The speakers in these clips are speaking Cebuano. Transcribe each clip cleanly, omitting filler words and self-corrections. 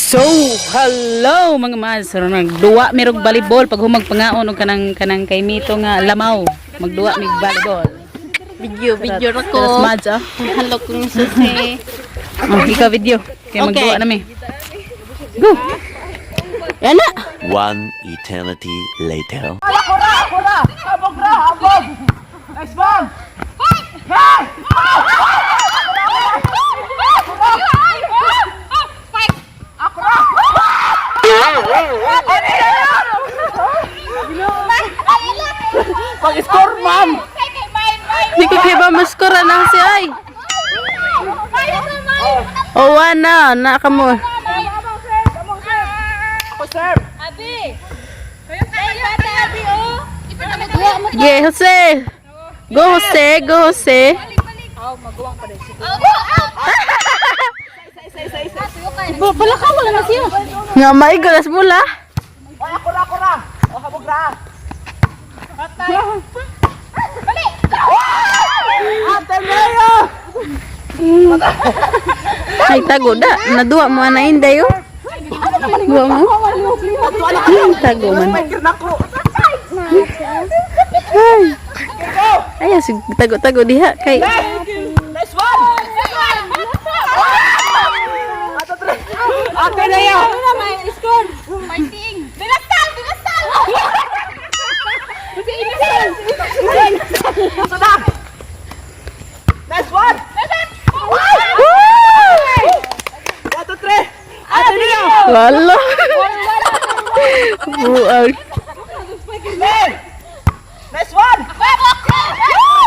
So, hello mga mas. So, nagduwa mi rog volleyball pag humag pangaon og kanang kay Mito nga lamaw. Magduwa mig volleyball. Video, video ra ko. Taras Mads ah. Hello kong susi. Oh, ikaw video. Kay magduwa Okay. na mi. Go. Yan na. One eternity later. Pag-score, ma'am! Hindi ko kaya ba maskora na si ay. O na, na ka mo. Ako, sir! Yeah, Jose. Go Jose, go Jose. Bala ka wala na siya. Nga maigo nas mula. Oy, ako ra, ako ra! O, habog ra! Ate Leo! Ay tago da, naduwa mo ana inday oh. Duwa mo. Tago man. Spiker na ko! Ay. Ay, sig tago-tago diha kay Nice one! Ate Tre! Ate Leo! Sudah! Nice one! One, two, three! Ate Leo! Lalo. Buang. Nice one!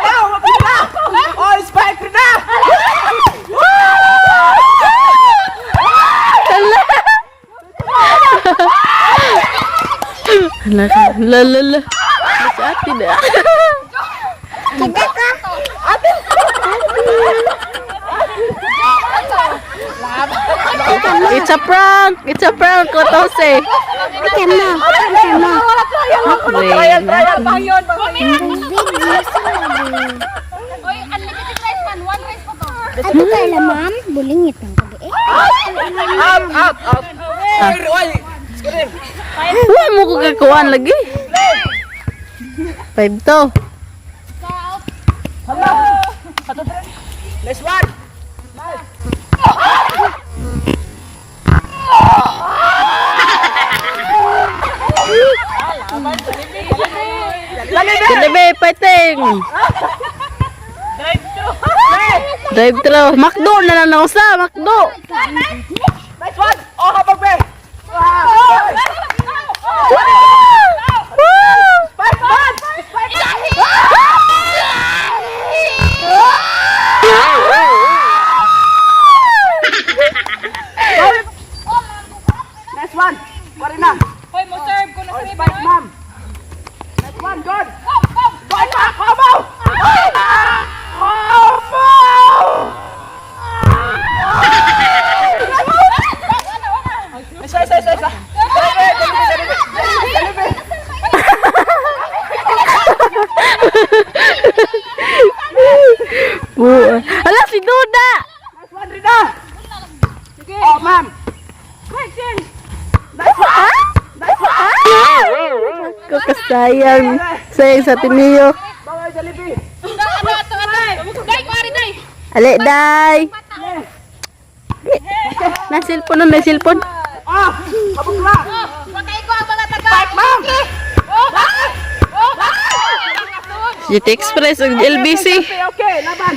Wow! Mabili na! Oh, spiker na! Hala ka. La la la. Sa ate na. It's a prank! It's a prank, Jose. Trial, trial! Ato kay la ma'am, bulingit ang gabi eh. Out, out, out! Oy, oy! Score! Wa mo ko kakuan lagi. Five to. Nice one! Kadabi, fighting! Drive thru. Makdo na lang nausa, Makdo. Nice one! Oh, habog be! Spike man! Spike! Nice one! Pare na! Hoy, mo serve ko na Oh, spike ma'am! Nice one, good! Go, go, combo! Combo! Isa, isa, isa, isa! Dali, dali, dali, dali, dali. Buang. Ala si Duda. Nice one, Rina! Oh, ma'am! Nice one! Nice one! Ko kasayang. Sayang sa tiniyo. Bawal, Jollibee! Ale, day. Na cellphone na, may cellphone. Ah! Habog na! Spike, ma'am! GT Express ug LBC. Okay, okay, laban!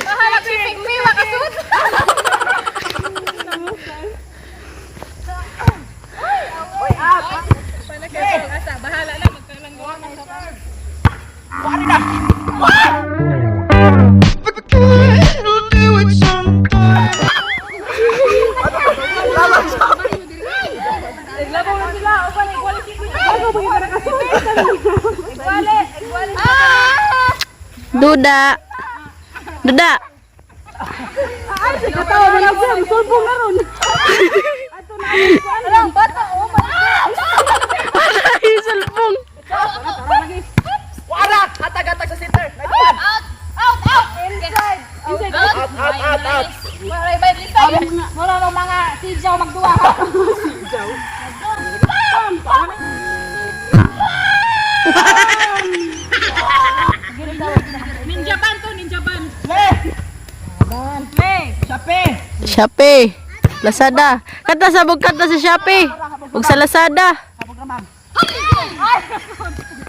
Oy, up! Bahala na, Duda. Duda. Ay, cellphone. Wala! Hatag-hatag sa center! Nice one! Out, out, out, out! Mura mga sijaw magduwa ha. Ninja ban to, ninja ban. Le! Le. Shopee! Shopee. Lazada. Kanta sa bug kanta sa Shopee. Ug sa Lazada. Habog na, ma'am.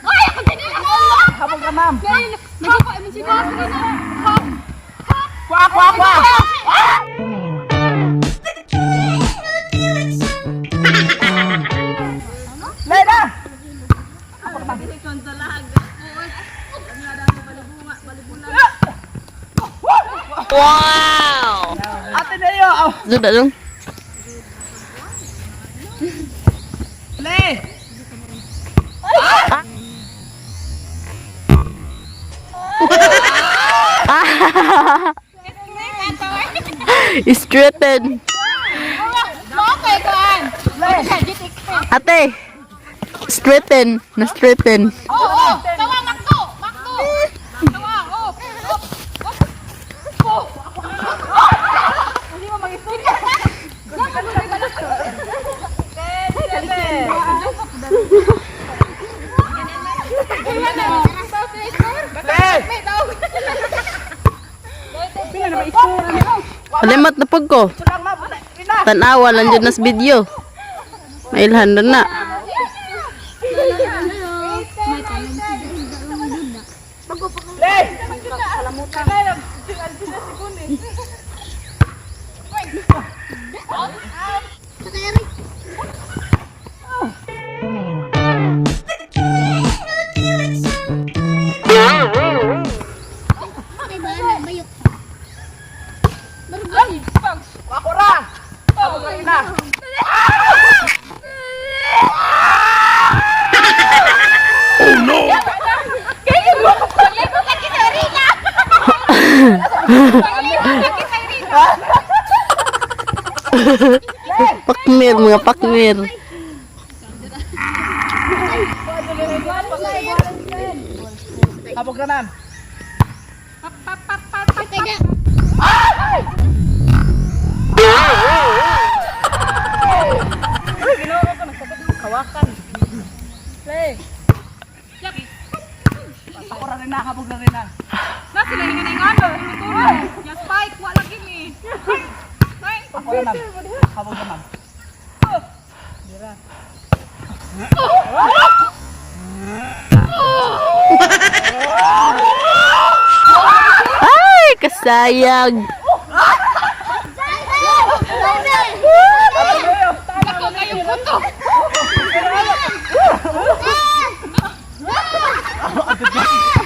Ay, ako ganyan. Habog na, ma'am. Nag-. Kwa, kwa, kwa! Le na! Wow! Ate Neo! Oh. Duda dong. Le! Straighten. Ate. Straighten. Na straighten. Oo, tawa makto, makto. Tawa, oh. Oh. Hindi mo mag-istorya. Le! Kalimat na pag ko. Lang, ma'am. Ina! Tanawa lang dyan nas video. Mailhan na na. Le! Ay ba, bayok. Ako ra! Habog na, ina! Pakmir, mga pakmir. Habog na, ma'am. Kaya Ako ra rin na, habog na rin na. Na sila hingan-hingan. Ya spike wala gini. Ako ra, ma'am. Habog na, ma'am. Ay, kasayag. Ako kayo puto.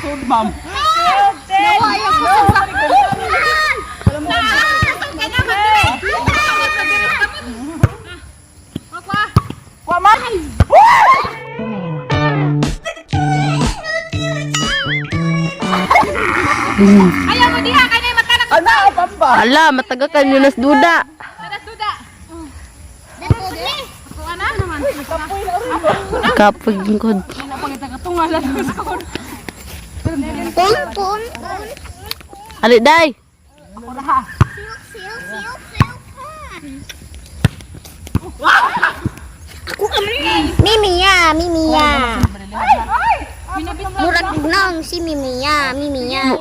Sud, ma'am. Kwa, ma'am! Ayaw mo diha kay nay mata na Ana, pamba! Ala, matagakan yun nas duda. duda. Ako ana naman. Kapag lingkod. Pun, pun, pun. Ali, day. Silk, silk, silk, silk. Ako Mimiya, Mimiya. Murag nang si Mimiya, Mimiya.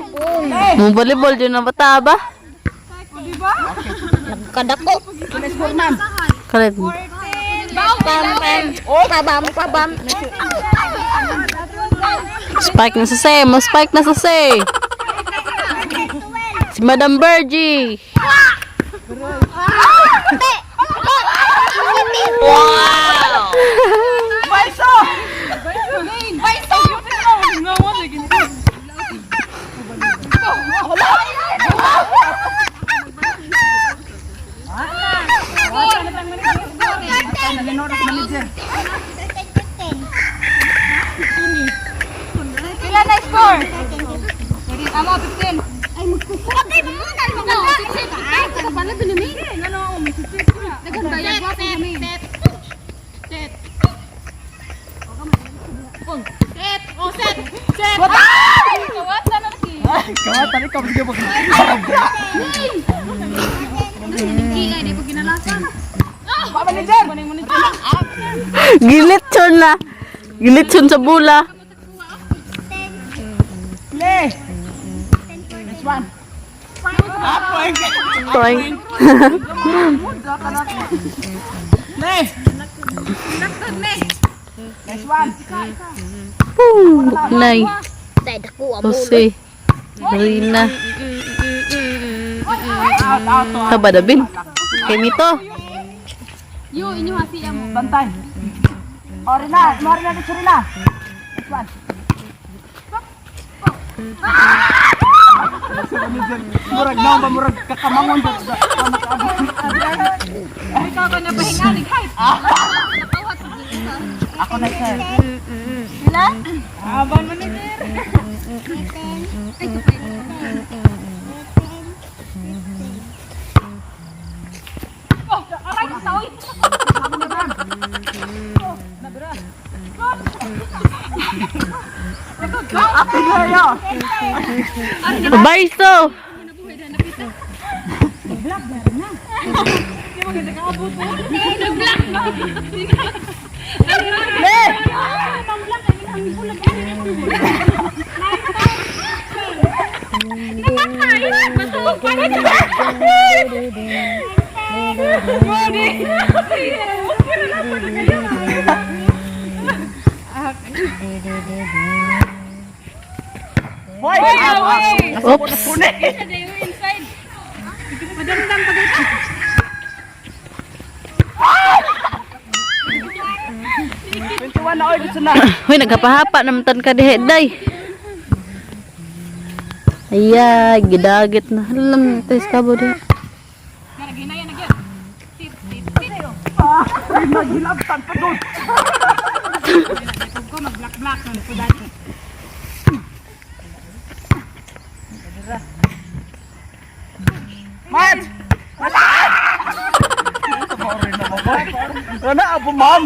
Mong volleyball dyan na bata ba? Kadako. Kalit. Pam, pam. Pabam, pabam. Spike na sa say. Mo spike na sa say. Si Madam Bergie. Wow! Baiso! Pila na score? Amo 15. Ay, magkukuha. No, 15. Pala binumi. Ano, Daghan ba yan? Set. Set. Set. Oh, set. Set. Kawat na si. Ay, kawatan ikaw. Sige, mag- Hindi ay di ko ginalasan. Pa, manager! Gilitson na. Gilitson sa bula. Play! Next one. Ah, point! Toing. Play! Next one. Nay. Jose. Rina. Out, out, to. Kabadabin. Kay Mito. Bantay. O, Rina. Mo, Rina, dito, Rina. Next one. Murag na ba murag kakamangon ba? Ako na, sir. Aban manager. Barso. Hoy! Oops. 21 na oy dito na. Hoy, nagkapahapa naman tan ka dihe, day. Aya, gidagit na. Alam, tayo sa kabo dihe. Naghilabtan pa doon. Match! Wala! Wala abo ma'am.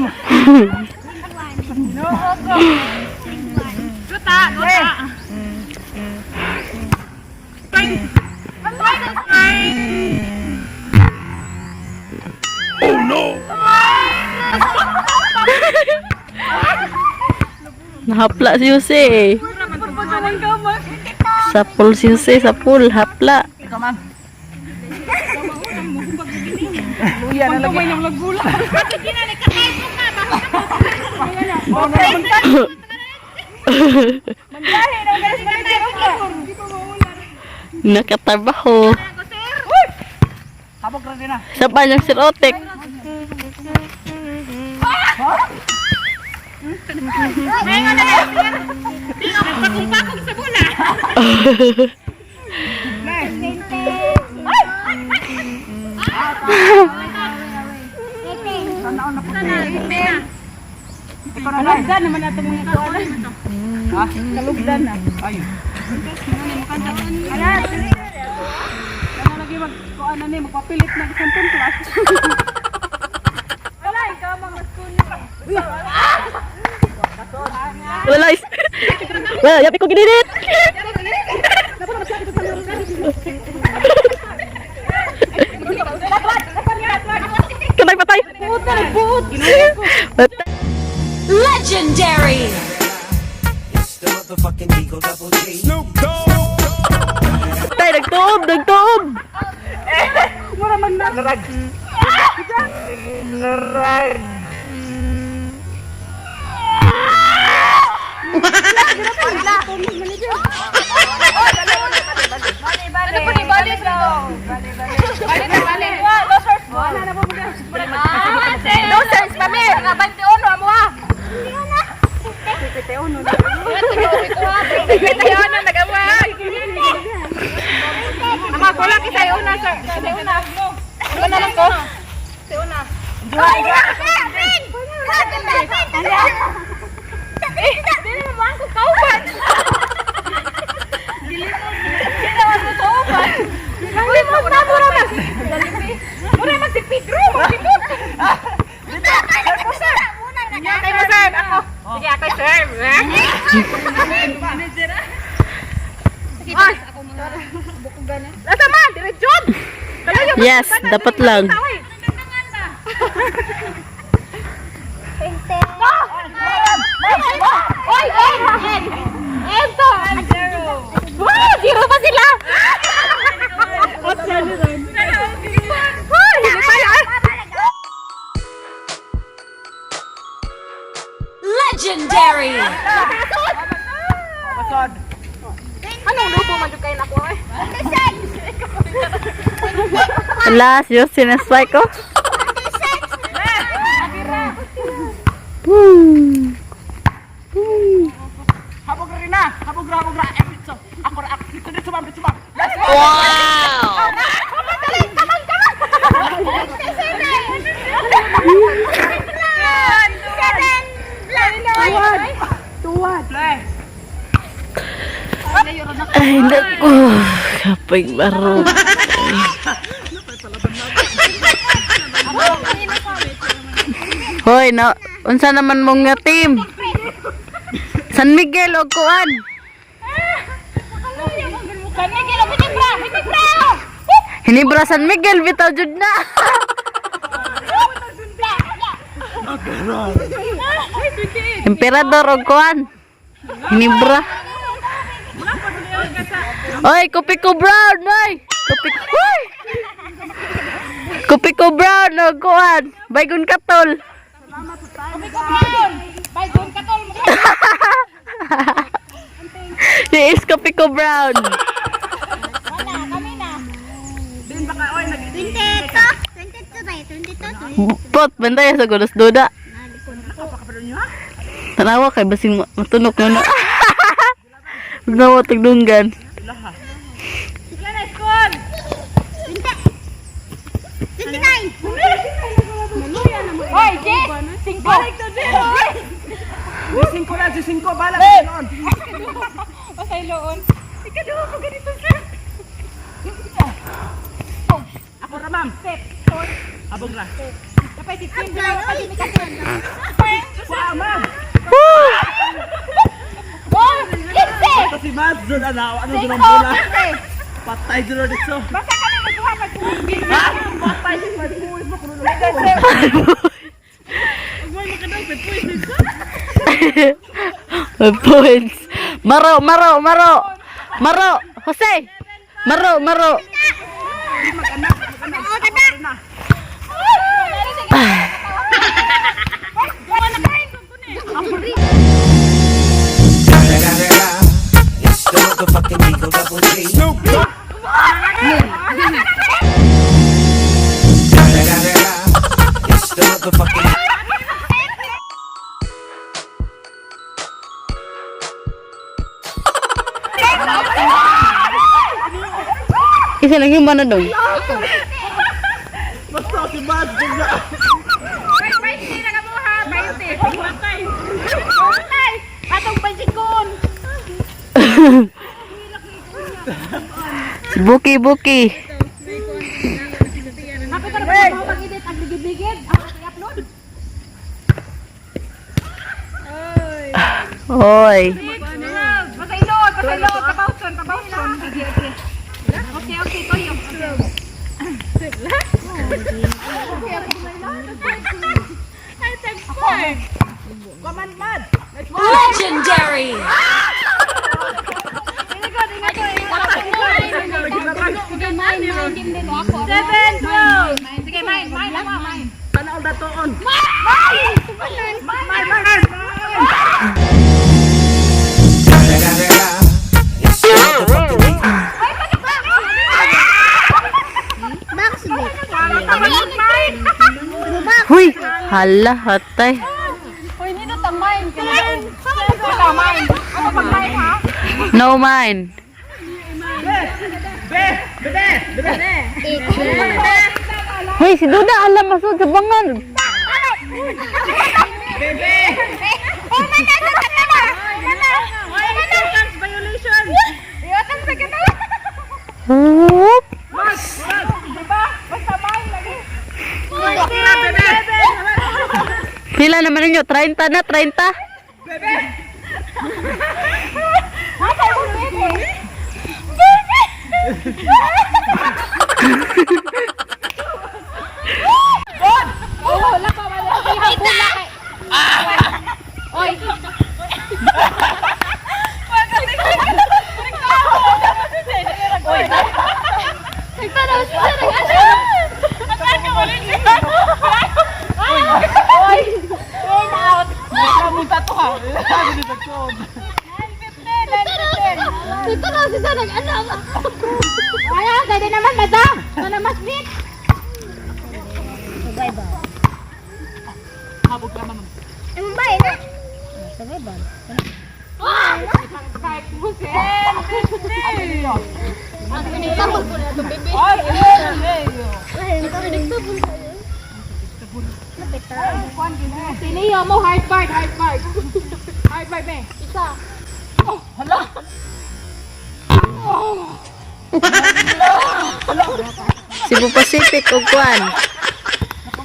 Nahapla si Jose. Sapul si Jose, sapul, hapla. Ikaw man. Luya na lagi. Nakatrabaho. Habog ra din na. Sa panyang Sir Otek. Ikaw na. Kalugdan naman ato mga kuan. Ha? Kalugdan na. Ay. Ano lagi mag kuan na ni magpapilit na isang tuntlas. Wala. Wala, yapi ko ginidit. Kanay patay. Buot na nagbuot. Patay. Legendary! It's the motherfucking Eagle Double G. Tay, nagtuob, nagtuob. Narag. Narag. Yes, dapat lang. Oy, oy! Eto! Wow, zero pa sila! Hoy, hindi pa yan. Legendary! Pasod. Anong lubo man jud kayo nako eh? Last, yung sinaspike ko. Boom. Habog rin na. Habog ra, habog ra. Eh, so, ako ra, ako. Dito, dito, ma'am, dito, ma'am. Let's go! Play. Ay, naku. Kapag baro. Hoy, no, unsa naman mong nga team? San Miguel o kuan? San Miguel, oh, Hinebra! Hinebra! Hinebra San Miguel bitaw jud na. Emperador o kuan? Hinebra. Oy, Kopiko Brown, oy. Kopiko. Oy. Kopiko Brown o kuan? Baygon katol. Baygon katol. He is Kopiko Brown. Din baka, oy, nag 22 tayo, 22. Pot, bantay sa gulos duda. Tanawa kay basin matunok na na. Nawa tagdunggan. 29! Hoy, Jess! Singko! Balik to zero! Singko na, si singko, bala. Hey! Pasay loon. Ikaduha ko ganito, sir. Ako ra, ma'am. Habog ra. Kapay, 15 Wow, ma'am. Oh, 15! Ito si Mads, doon, ano, ano, doon ang bola. Patay doon dito. Basta kami magkuha, magkuha. Ha? Patay si Mads, buwis mo, kuno May points. Maro, maro, maro. Maro, Jose. Maro, maro. It's the motherfucking Eagle Double G. Snoop Dogg. It's the motherfucking Isa lang yung mana dong. Basta si Mads, doon na. 20 na kamo ha, 20. Patay. Patay. Atong pansikon. Si Buki, Buki. Happy ka na ba mo pag-edit ang ligid-ligid? Ang i-upload. Hoy. Pasay load, pasay load, pabawson, pabawson. Okay, okay. Okay, okay, toyo. Legendary! 7, 12. Sige, mine, mine, ako, mine. Tanaw datoon. Mine! Mine, mine, mine. It's the motherfucking Eagle. Bakit? Huy. Hala, hatay. Uy, nindot ang mine. Wala, mine. Ano pag mine, ha? No mine. Be, bebe, bebe. Hoy, si Duda, alam masud sa bangan. Bebe. Whoop. Mads, Mads. Diba? Basta mine lagi. Bebe. Pila naman ninyo? 30 na, 30. Bebe. Nasa yung bebe. Bebe! Survival. Ano ba yun? Survival. Siniyo mo, hard part, hard part. Hard part, me. Isa. Cebu Pacific o kuan.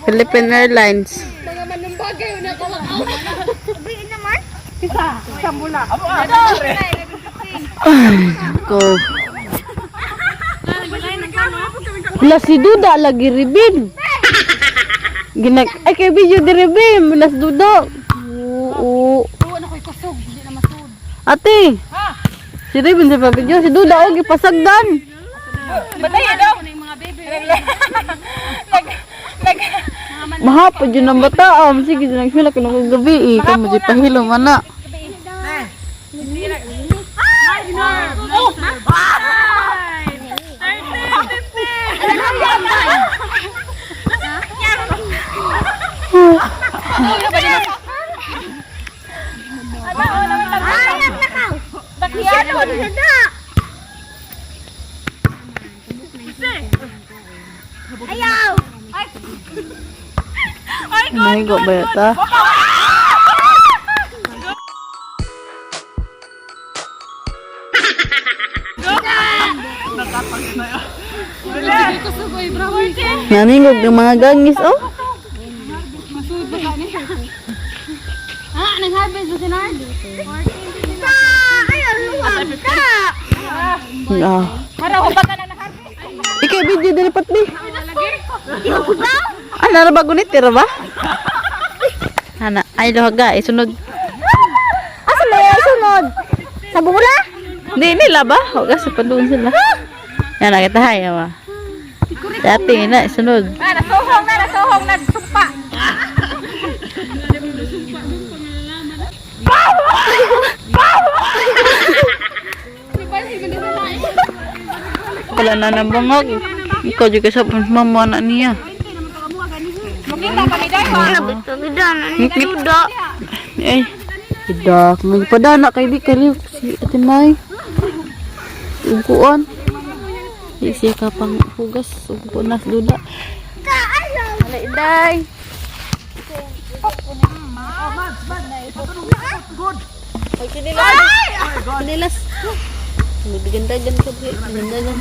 Philippine Airlines. Mga manumbagay, una ko lang. Ko. La si Duda lagi ribin. Ginag ay kay video di ribin, las Duda. Oo. Ate. Si Ribin sa video, si Duda og ipasagdan. Batay daw. Mahapod yun ang bata. Sige, nang sila kung gabi eh. Kung mo pahilo man na. Ah, naglakaw. Duda. Ayaw! Nahigo ba yata? Naningog ng mga gangis, oh. Ah, nag-harvest ba si Nard? Ta! Ayaw, luwag! Ta! Ah. Ikay video dili patbi. Ah, nara ba gunit tira ba? Ana, ay lohaga, isunod. Asa ba yung sunod? Sa bula? Hindi nila ba? Huwag sa pa doon sila. Yan, nakita hay, awa. Dati na, isunod. Ah, nasuhong na, nasuhong na, sumpa. Wala na nang bangag. Ikaw juga sa mama na niya. Makita kami dahil. Duda. Eh, idak. May padana kay di kaliw si Ate May. Uguan. Di siya ka pang hugas. Uguan na duda. Hala, iday. Kinilas. Gandagan ka, gandagan.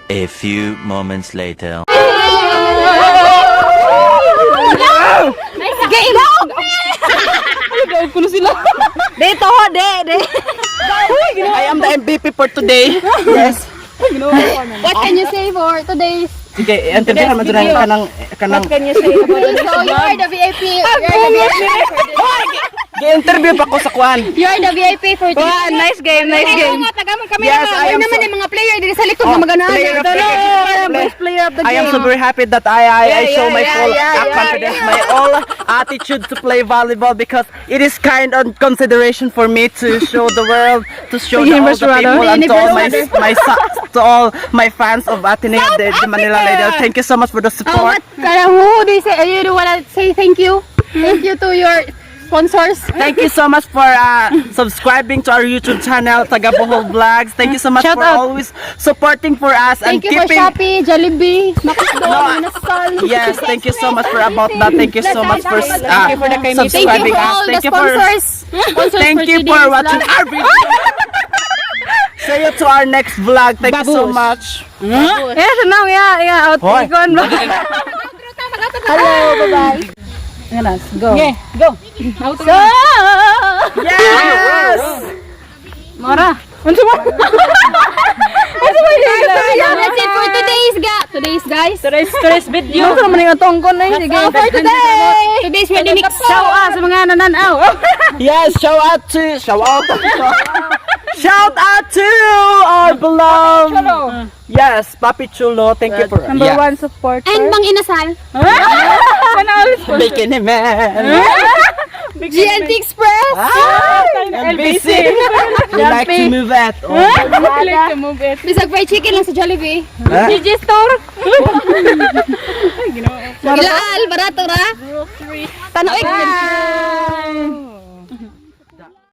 A few moments later. Dito ho, de, de. I am the MVP for today. Yes. What can you say for today's? Sige, interview man dyan kanang kanang So, you are the VIP. You are the VIP. Gi-interview pa ko sa kuan. You are the VIP for today. Wow, nice game, nice game. Kami Yes, I am naman so- yung mga player dito sa likod na maganahan. Player of the game. Best player of the I am game. so very happy that I show my full confidence, my all attitude to play volleyball because it is kind of consideration for me to show the world, to show the, all the people and to all to all my fans of Ateneo de Manila Lady. Thank you so much for the Oh, support. what? Kaya who do you say? You wanna say thank you? Thank you to your sponsors. Thank you so much for subscribing to our YouTube channel, Taga Bohol Vlogs. Thank you so much Shout for out. always supporting for us and Thank you for keeping. Shopee, Jollibee, McDo, Minasol. Yes, thank you so much for about that. Thank you so much for Thank you subscribing for us. all the Thank you for sponsors. Sponsors Thank you today's for watching vlog. our video. See you to our next vlog. Thank you so much. Yes, no, yeah, out. Hoy. Ikaw ba? Hello, bye-bye. Go. Yeah, go. So, Yes! Mora. Unsa mo? Unsa mo? That's it for today's guys. Today's video. Ano naman yung atong ko na yun? Sige. All for today. Today's ready mix. Shout out sa mga nananaw. Yes, shout out to shout out. Shout out to our beloved. Yes, Papi Chulo. Thank you for Number yeah. one supporter. And Mang Inasal. Sana all Bacon man. GNT Express. LBC. We like to move it. Oh. Like to move it. Bisag fried chicken lang sa Jollibee. Ah. GG Store. Ilaal, barato ra. Tanoy.